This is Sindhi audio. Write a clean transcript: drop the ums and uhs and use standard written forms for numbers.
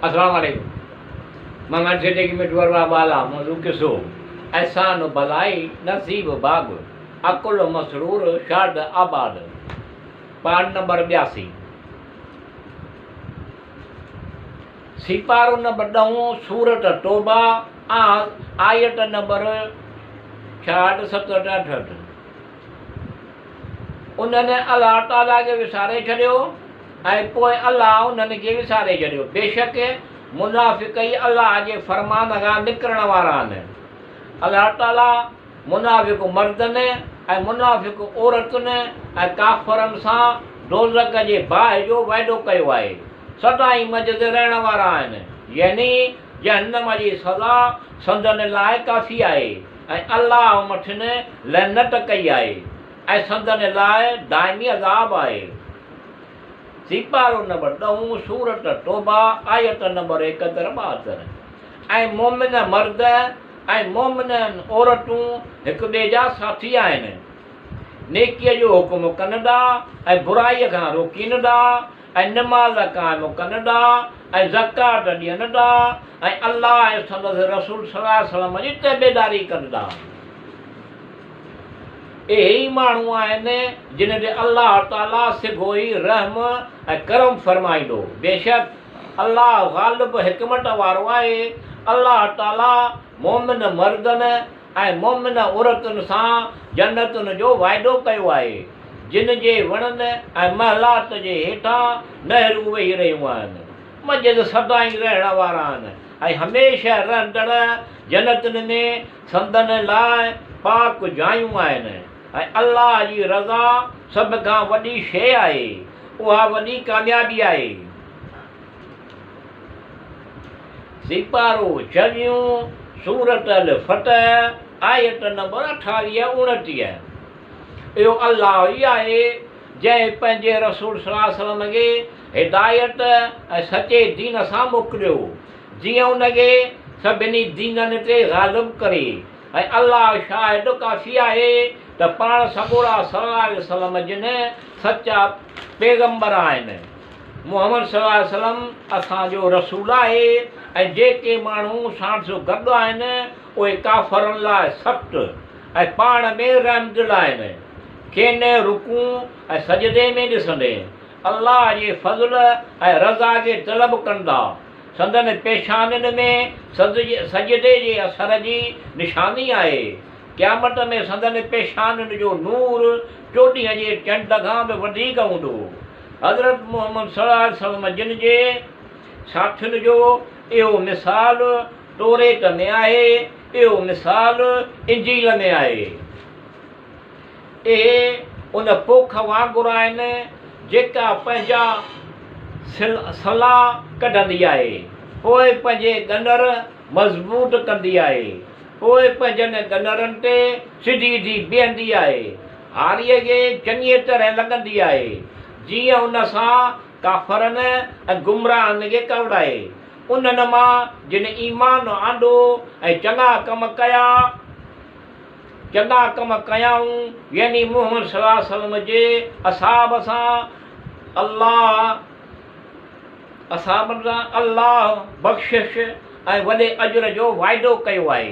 السلام عليڪم محمد صديقي مٺو ارواح بالا موضوع قصو احسان بلائي نصيب باغ عقل مسرور شاد آباد پارٽ نمبر 82 سيپارو نمبر ڏهون سورت توبه آيت نمبر 66 67 68 انهن الله تعاليٰ کي وساري ڇڏيو ۽ پوء الله انهن کي وساري ڇڏيو. بيشڪ منافق ئي الله جي فرمان کان نڪرڻ وارا آهن. الله تعاليٰ منافق مردن ۽ منافق عورتن ۽ ڪافرن سان دوزخ جي باهه جو وعدو ڪيو آهي. سدائين منجهس رهڻ وارا آهن. يعني جهنم جي سزا سندن لاء ڪافي آهي. ۽ الله مٿن لعنت ڪئي آهي ۽ سندن لاء دائمي عذاب آهي. سيپارو نمبر ڏهون، سورة توبه، آيت نمبر ايڪهتر ٻاهتر. ۽ مؤمن مرد ۽ مؤمن عورتون هڪ ٻئي جا ساٿي آهن. نيڪيء جو حڪم ڪندا ۽ برائيء کان روڪيندا ۽ نماز قائم ڪندا ۽ زڪوات ڏيندا ۽ الله ۽ سندس رسول صلي الله عليه وسلم جي تابعداري ڪندا. اهي ئي ماڻهو آهن جن تي الله تعاليٰ سگهو ئي رحم ۽ ڪرم فرمائيندو. بيشڪ الله غالب حڪمت وارو آهي. الله تعاليٰ مؤمن مردن ۽ مؤمن عورتن سان جنتن جو وعدو ڪيو آهي، جن جي وڻن ۽ محلات جي هيٺان نهرون وهي رهيون آهن. منجهس سدائين رهڻ وارا آهن ۽ هميشه رهندڙ جنتن ۾ سندن لاء پاڪ جايون آهن ۽ الله جي رضا سڀ کان وڏي شيء آهي، اها وڏي ڪاميابي آهي. سيپارو ڇويهون، سورة الفتح، آيت نمبر اٺاويهه اڻٽيهه. اهو الله ئي آهي جنهن پنهنجي رسول صلي الله عليه وسلم کي هدايت ۽ سچي دين سان موڪليو، جيئن ان کي سڀني دينن تي غالب ڪري ۽ الله شاهد ڪافي آهي ته پاڻ سڳورا صلي الله عليه وسلم جن سچا پيغمبر آهن. محمد صلي الله عليه وسلم اسان جو رسول آهي ۽ جيڪي ماڻهو ساڻس گڏ آهن اهي ڪافرن لاء سخت ۽ پاڻ ۾ رحمدل آهن. کين رڪوع ۽ سجدي ۾ ڏسندين الله جي فضل ۽ رضا کي طلب ڪندا. سندن پيشانين ۾ سجدي جي اثر جي نشاني آهي. قيامت ۾ سندن پيشانين جو نور چوڏهينء جي چنڊ کان به وڌيڪ هوندو. حضرت محمد صلي الله عليه وسلم جن جي ساٿين جو اهو مثال توريت ۾ آهي، اهو مثال انجيل ۾ آهي. اهي ان پوک وانگر آهن، جيڪا پنهنجا سلا ڪڍندي آهي، پوء پنهنجي ڳنر مضبوط ڪندي آهي، پوء پنهنجن ڳنرن تي سڌي ٿي بيهندي آهي. هاريء کي چڱيء طرح لڳندي آهي، جيئن ان سان ڪافرن ۽ گمراهن کي ڪاوڙائي. انهن مان جن ايمان آندو ۽ چڱا ڪم ڪيا، چڱا ڪم ڪيائون، يعني محمد صلي الله عليه وسلم جي اصحاب سان الله اصحابن سان الله بخشش ۽ وڏي اجر جو وعدو ڪيو آهي.